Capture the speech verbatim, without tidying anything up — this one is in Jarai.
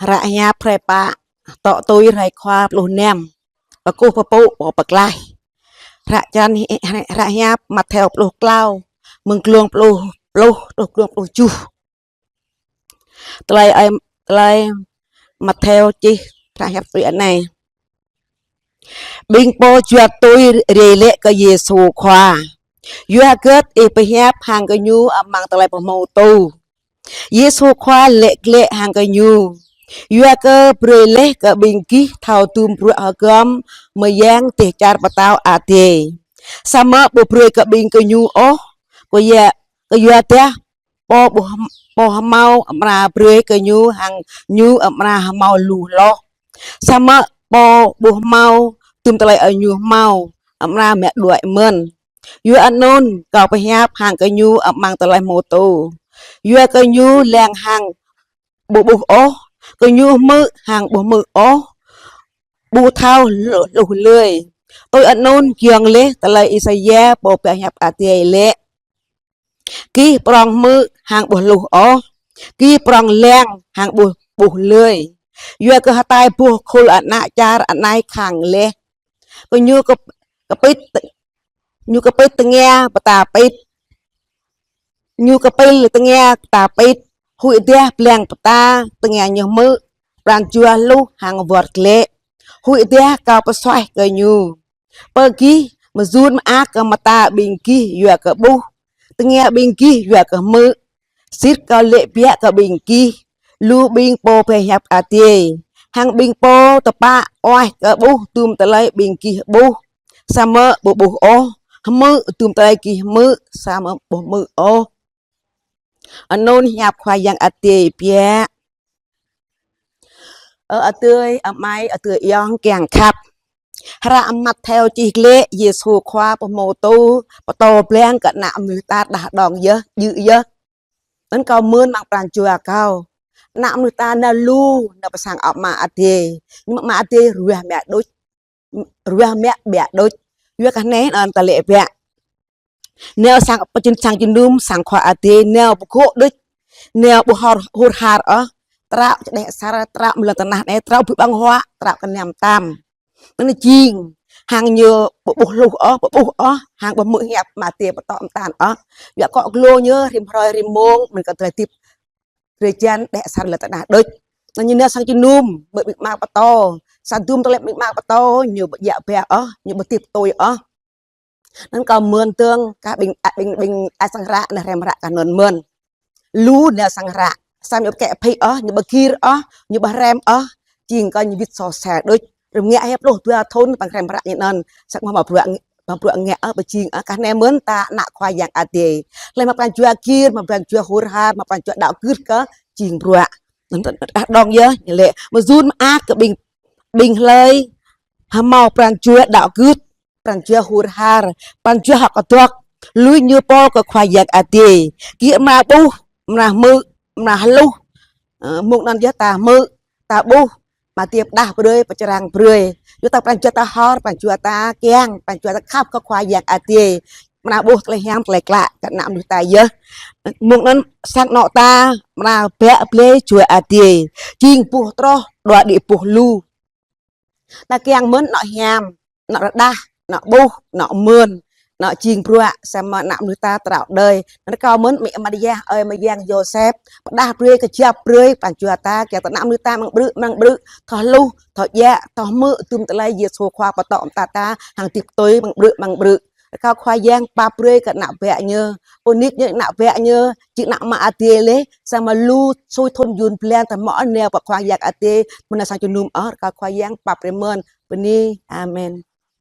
Hră hiăp hrơi pă, tŏ tui hrơi khua pluh năm. Pơkŭh pơpŭ pơklaih. Hră črăn hi-, hră hiăp Mattheo pluh klâo, mơ̆ng glông pluh, pluh truh glông pluh tơjuh. Tơlơi ơi, tơlơi Mattheo čih hră hiăp tui anai. Ƀing pô juăt tui rai laĭ kơ Yêsu Khua: Yua hơget ih pơhiăp hăng gơñu amăng tơlơi pơhmutu? Yêsu Khua laĭ glaĭ hăng gơñu: Yua kơ brơi laih kơ ƀing gih thâo dŭm bruă hơgŏm mơyang dêh čar pơtao adai, samơ̆ ƀu brơi kơ ƀing gơñu ôh. Kơ yua, kơ yua dah pô ƀu hơm-, pô hơmâo amra brơi kơ ñu hăng ñu amra hơmâo lu hloh. Samơ̆ pô ƀu hơmâo, dŭm tơlơi ơi ñu hơmâo amra mă đuaĭ mơ̆n. Yua anŭn kâo pơhiăp hăng gơñu amăng tơlơi pơhmutu. Yua kơ ñu lăng hăng ƀu ƀuh ôh, gơñu hmư̆ hăng ƀu hmư̆ ôh, ƀu thâo hluh, hluh lơi. Tui anŭn giŏng laih tơlơi Isaia pô pơhiăp adai laĭ: Gih prŏng hmư̆ hăng ƀu hluh ôh, gih prŏng lăng hăng ƀu, ƀu ƀuh lơi. Yua kơ hơtai boh khul ană čar anai khăng laih. Kơ ñu kơ-, kơpĭt, ñu kơpĭt tơngia pơta pĭt. Ñu kơpĭl tơngia pơta pĭt. Huĭ dah blang pơta tơngia ñu hmư̆, pran jua hluh hăng wơ̆t glaĭ. Huĭ dah kâo pơsuaih kơ ñu. Pơ gih, mơyŭn mơak kơ mơta ƀing gih yua kơ ƀuh, tơngia ƀing gih yua kơ hmư̆. Sĭt kâo laĭ biă kơ ƀing gih, lu ƀing pô pơhiăp adai hăng ƀing pô tơpă uaih kơ ƀuh dŭm tơlơi ƀing gih ƀuh, samơ̆ ƀu ƀuh ôh, hmư̆ dŭm tơlơi gih hmư̆, samơ̆ ƀu hmư̆ ôh. Anŭn hiăp Khua Yang Adai biă. Ơ adơi amai, adơi ayŏng kiăng khăp. Hră Mattheo čih glaĭ Yêsu Khua pơhmutu, pơtô blang kơ ană mơnuih ta đah đong yơh, djơ̆ yơh. Anŭn kâo mơ̆n amăng pran jua kâo. Ană mơnuih ta nao lu, nao pơ sang Ama Adai. Ñu Ama Adai ruah mă đôč. Ruah mă biă đôč. Yua kơ anai anŭn ta laĭ biă. Nao sang pơjing sang jơnum, sang Khua Adai, nao ƀu gŏ đôč. Nao ƀu hor, hur har ôh. Trăo čơđeh asar, trăo mơ̆ng lŏn tơnah anai, trăo ƀu ƀơ̆ng huă, trăo kơ năm tam. Anŭn jing, hăng ñu ƀu ƀuh hluh ôh, ƀu ƀuh ôh, hăng ƀu hmư̆ hiăp Ama Adai pơtô mơtam ôh. Yua kơ akŏ glô ñu, rĭm hrơi rĭm mông, mơ̆ng kơ tơlơi hơdip drơi jan đeh asar lŏn tơnah đôč. Anŭn ñu nao sang jơnum, ƀơi ƀing ama pơtô. Sa dŭm tơlơi ƀing ama pơtô, ñu ƀu djă ba ôh, ñu ƀu hơdip tui ôh. Anŭn kâo mơ̆n dơ̆ng, kah ƀing, a, ƀing, ƀing ai sang hră, nao hrăm hră kah anŭn mơ̆n. Lu nao sang hră, samơ̆ ñu ƀu kĕ phi ôh, ñu ƀu gir ôh, ñu ƀu hrăm ôh, jing kơ ñu wĭt soh sel đôč. Rĭm ngă hĭ pluh dua thŭn păng hrăm hră ñu anŭn, samơ̆ mă bruă, mă bruă ngă ôh, ƀu jing ôh, kah anai mơ̆n ta ană Khua Yang Adai. Hlơi mă pran jua gir, mă pran jua hur har, mă pran jua đaŏ gưt kơ jing bruă. Anŭn ta đah đong yơh, ñu laĭ, mơyŭn mơak kơ ƀing, ƀing hlơi hơmâo pran jua đaŏ gưt, pran jua hur har, pran jua hơ̆k kơdŏk, lui ñu pô kơ Khua Yang Adai. Gih amra ƀuh, amra hmư̆, amra hluh. Ơ, mơ̆ng anŭn yơh ta hmư̆, ta ƀuh, Ama Adai pơđah brơi, pơčrang brơi. Yua ta pran jua ta hor, pran jua ta kiăng, pran jua ta khăp kơ Khua Yang Adai. Amra ƀuh tơlơi hiam, tơlơi klă kơ ană mơnuih ta yơh. Mơ̆ng anŭn sang anŏ ta, amra bă blai jua Adai. Jing boh troh, đua đĭ boh lu. Ta kiăng mơ̆n anŏ hiam, anŏ rơđah, anŏ ƀuh, anŏ mơ̆n, anŏ jing bruă, samơ̆ ană mơnuih ta trăo đơi. Anŭn kâo mơ̆n amĭ Maria, ơi mơyang Yôsep, pơđah brơi, kơjăp brơi, pran jua ta, kiăng kơ ană mơnuih ta mơ̆ng ƀrư̆, mơ̆ng ƀrư̆, thâo hluh, thâo djă, thâo hmư̆, dŭm tơlơi Yêsu Khua pơtô mơtam ta, hăng hơdip tui mơ̆ng ƀrư̆, mơ̆ng ƀrư̆. Kâo Khua Yang pap brơi kơ ană bă ñu, pơnik ñu ană bă ñu, jing ană Ama Adai laih, samơ̆ lu sui thŭn yŭn blan ta mơ̆ nao pơ Khua Yang Adai, mơ̆n nao sang jơnum ôh, kâo Khua Yang pap brơi mơ̆n, bơni, amen.